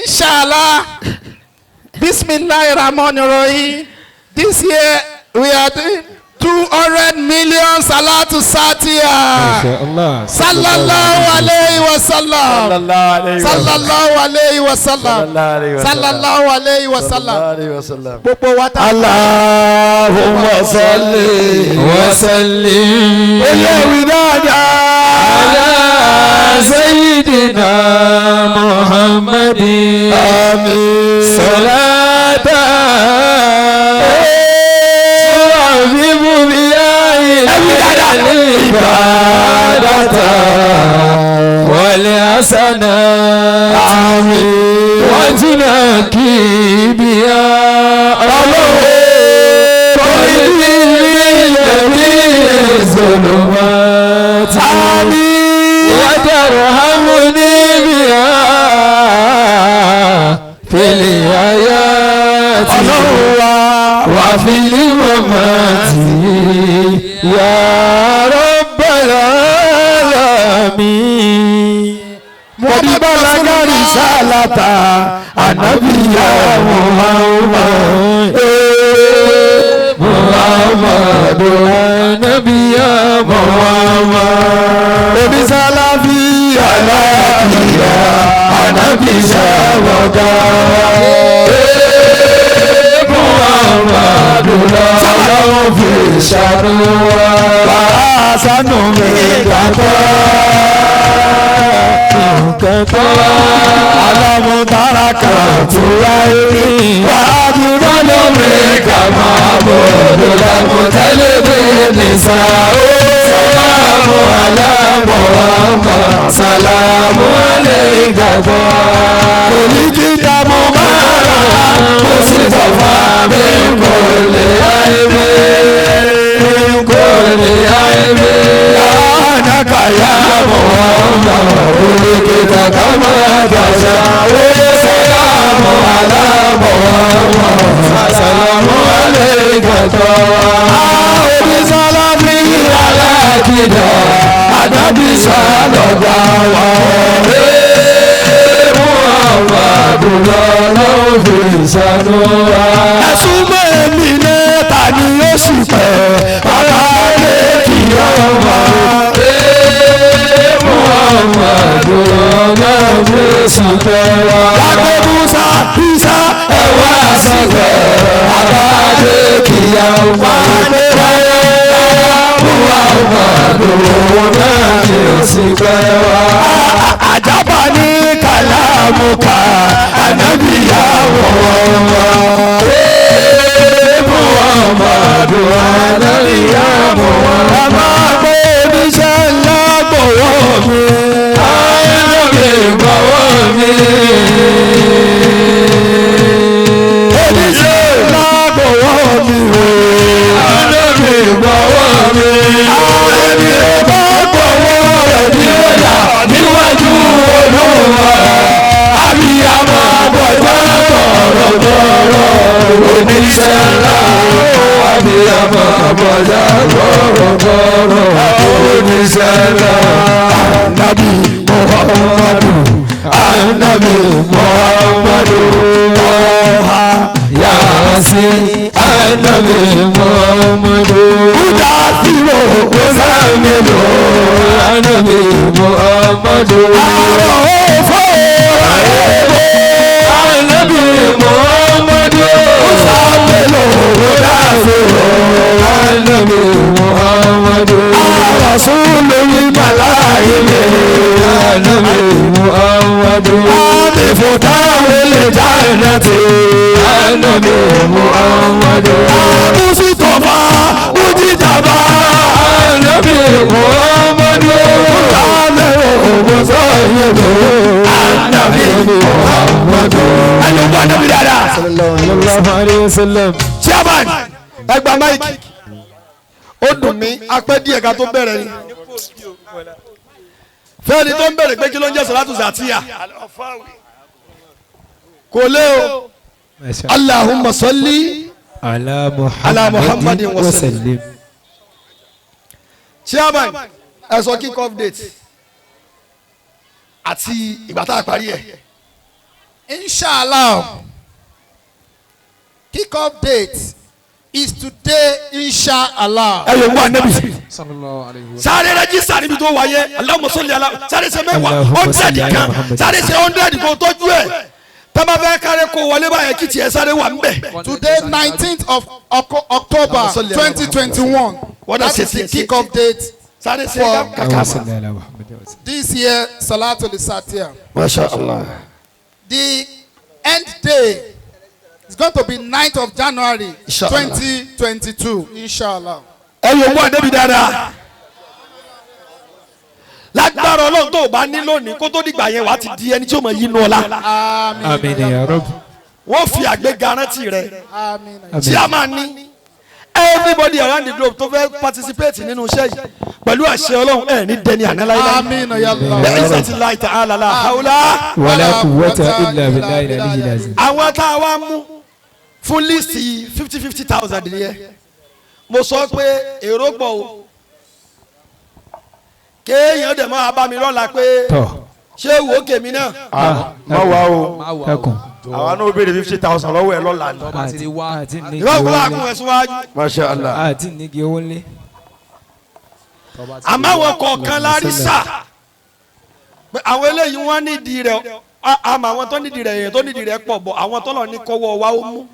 Inshallah, Bismillahir Rahmanir Rahim. This year we are doing 200 million Salatu Satia. Masha Allah. Sallallahu alayhi wa sallam. Sallallahu alayhi wa Sallallahu alayhi wa sallam. Sallallahu alayhi wa Sallallahu alayhi wa sallam. Sallallahu alayhi wa sallam. Gbogbo wa ta. Allahumma salli Wa sallim. Ó yẹ wí dáadáa. على سيدنا محمد. Àmín. صلاة تعظم بها العبادة والحسنات. Àmín. وتنكي بها قلبي الظلمات. Àmín. وترحمني بها في الحياة Ọlọ́run wa. وفي الممات يا رب العالمين. Mọ̀bí balaga risalata anabi ya Muhammad. محمد نبي محمد. Obi salafi alakiya anabi sàwọ́gà. Muhammadu lọ́lọ́run fi ṣàdúrà. Bàá sánú mi kàtọ́. Nǹkan Alámútárà kan tura eré. Wàá dúró lómi kàmá bòdò lámùtẹ́lẹ̀ bí nìsa ó. Sàlámù alá Muhammad, sàlámù alayka bọ́. Òní jíjà mo máa rà. Mo sì tọ̀fà mi kò lè àìmí. Kò lè àìmí. Ànàkà yá Muhammad, oríkìtà kama tàṣà. Sàlámù alá Muhammad, sàlámù alayka tọ́. Obi sálábì Alákìdá, ànábì sálọ̀gbà wà. Muhammadu lọ́lọ́run fi ṣàdúrà. Ẹ̀sùn mẹ́mi náà ta ni ó sì pẹ́. Bàbá lè kí ọmọ. Muhammadu lọ́lọ́run fi ṣàdúrà. Lágbó Musa Isa Ẹ̀wá sọ̀kẹ̀, àbájé kìyà ọmọ. Muhammadu náà ni ó sì pẹ́ wá. Àjábá ní kàlámùkà ànábìyá wọ̀wọ̀. Muhammadu ànábìyá Muhammad. A máa gbé oníṣẹ́ ńlá gbọ̀wọ́ mi. Ànábì gbọ́wọ́ mi. Oníṣẹ́ ńlá gbọ̀wọ́ mi o. Ànábì gbọ́wọ́ mi. Ẹni ó bá gbọ̀wọ́ rẹ̀ ní ọ̀yà Níwájú Olúwa, àbíyamọ bọ̀jọ́ tọ̀rọ̀tọ̀rọ̀. Oníṣẹ́ ńlá, àbíyamọ bọ̀jọ́ tọ̀rọ̀tọ̀rọ̀. Oníṣẹ́ ńlá. Ànábì Muhammadu. Ànábì Muhammadu. Ọ̀ha Yasin Ànábì Muhammadu. Búdà fìrò Samilu Ànábì Muhammadu. Àrò òfò Ànábì Muhammadu. Sàmìlò Búdà fìrò Ànábì Muhammadu. Àròsúlù Màláyé Ànábì Muhammadu. Àmì fòtáwé lè Jannati Ànábì Muhammadu. Àmúsítọ̀fà Bújìjàbá Ànábì Muhammadu. Sàmìlò Musayidu Ànábì Muhammadu. Ẹni wọ́n nàbí dáadáa. Sallallahu alayhi wa sallam. Chairman ẹgbà máìkì ó dùn mí apẹ́ díẹ̀ ká tó bẹ̀rẹ̀ ni fẹ́ẹ̀ni tó ń bẹ̀rẹ̀ pé kí ló ń jẹ́ sọ́látù zàtíyà kò lé o Allahumma salli Ala Ala Muhammadin Muhammadin wa wa sallim. Chairman ẹ sọ kick off date àti ìgbà tá a parí ẹ̀. Inshallah, kick-off date is today, inshallah. Ẹ yóò wá nẹ́bí. Sáré register níbi tó wáyé. Allahumma salli ala, sáré ṣe mẹ́wàá. Allahumma 100 salli ala kan. Muhammad. Sáré ṣe 100 kò tọ́jú ẹ̀. Tọ́ba fẹ́ kárẹ́ kó wọlé báyẹn, kí tiẹ̀ sáré wà ńbẹ̀. Today, 19th of October Salli ala 2021. What That does is the it say? kick-off date Sáré ṣe For- kàkà. Salli ala Muhammad wa sallam. this year, Salatul Satia. Masha Allah. The end day is going to be 9th of January Inshallah. 2022, inshallah. Ẹ yóò wá débi dáadáa. Lágbára Ọlọ́run, tó o bá ní lónìí, kó tó dìgbà yẹn, wàá ti di ẹni tí ó mọ̀ yínú ọ̀la. Amen. Amin ya Rabb. Wọ́n fi àgbéga rántí rẹ̀. Amen. Tí a máa ní everybody around the globe tó fẹ́ participate nínú iṣẹ́ yìí, pẹ̀lú àṣẹ Ọlọ́run, ẹ̀ ní dẹni àná láíláí. Amen. Ya Allah. Bẹ́ẹ̀ sẹ́tì láì tà á lálá haúlá. Wala quwwata illa billahi al-aliyyil azim. Àwọn tá a wá mú fún list 50-50 thousand yẹn, mo sọ pé èrò pọ̀ o, kéèyàn dẹ̀ máa bá mi lọ́la pé Tọ́. ṣé wò ó kèmí náà. Má wá o. Dákun. Àwa náà béèrè 50,000 lọ́wọ́ ẹ lọ́la ni. Àti nígi Ìwé owó òkúta ńlé. àkùn ẹ̀sùn wájú. Masha Allah. Àti nígi owó ńlé. Àmọ́ àwọn kọ̀ọ̀kan la rí sà pé àwọn eléyìí wọ́n nídìí rẹ̀. Àmọ́ àwọn tó nídìí rẹ̀ yẹn, tó nídìí rẹ̀ pọ̀ bọ̀, àwọn tọ́lọ̀ ní kọ́wọ́ wa ó mú.